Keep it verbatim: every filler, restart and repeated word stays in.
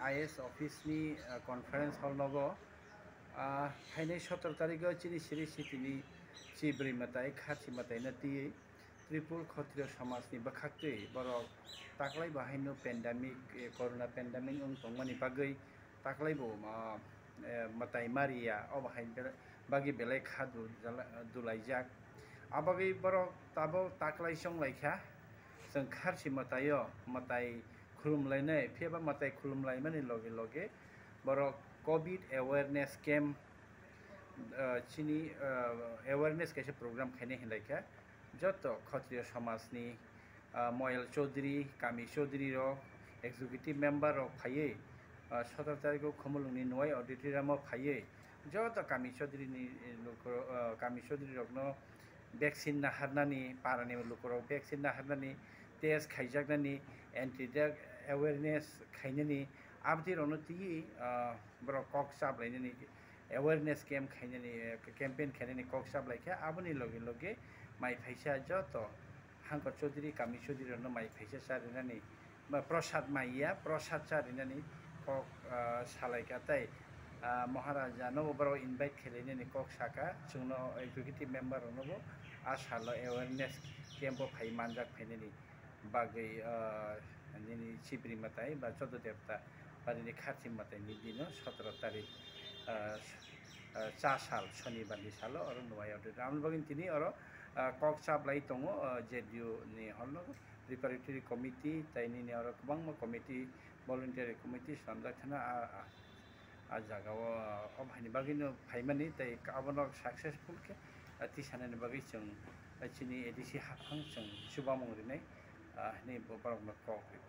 I S office ni, ah, conference hall nogo, ah, phainai sotoro tarikh o chini Sri Siti ni chibrwi mwtai, kharchi mwtai no twiwi Tripur Khotriyo somaj ni bwkhaktwi borok taklai bo haino pandemic, eh, corona pandemic wng tongmani bagwi taklai bo, ah, eh, mwtai mariya, obo hai bele-, bagwi belai kha du-, jala-, dulaijak. Abagwi borok tabuk taklai chonglaikha, chwng kharchi mwtaio mwtai khulumlainai, phiya ba mwtai khulumlaimani loge loge borok covid awareness camp, ah, chini, ah, awareness kaisa program khainai hinlaikha. Joto Khotriyo somajni, ah, Moyal Chaudhary, Kami Chaudhary rok, executive member rok phaiwi, ah, sotoro tarikh o Khumulwngni Nuwai auditorium o phaiwi joto Kami Chaudhary ni, eh, luku, ah, Kami Chaudhary rokno vaccine naharnani, parani lukurok vaccine naharnani, test khaijaknani, anti drug awareness khainani, aboni rokno twiwi, ah, borok kok chaplainani, awareness camp khainani, eh, campaign khainani kok chaplaikha. Aboni loge loge mai phaisa joto Hangkor Chaudhary, Kami Chaudhary rokno mai phaisa charinani, ba prosad maiya, prosad charinani kok, ah, salaikha tei, ah, Maharaja no borok invite khlainani kok saka, chwngno executive member rokno bo a salo awareness camp o phai manjak phainani bagwi, ah, nini chibrwi mwtai ba Chodo Devta barini kharchi mwtai ni dino sotoro tarik, ah, ah, cha sal, Shonibar ni salo oro Nuwai auditorium. Aboni bagwi tini oro, ah, kok chaplai tongo, ah, J D U ni hall no, preparatory committee, tei nini oro kwbangma committee, voluntary committee swnamjak thana, ah, ah, ah, jagao, ah, omo haini bagwino phaimani, tei abono successful khe, ah, tisanani bagwi chwng, ah, chini A D C haphang chwng chubamung rinai, ah, hwnwi bo borokno kok rio.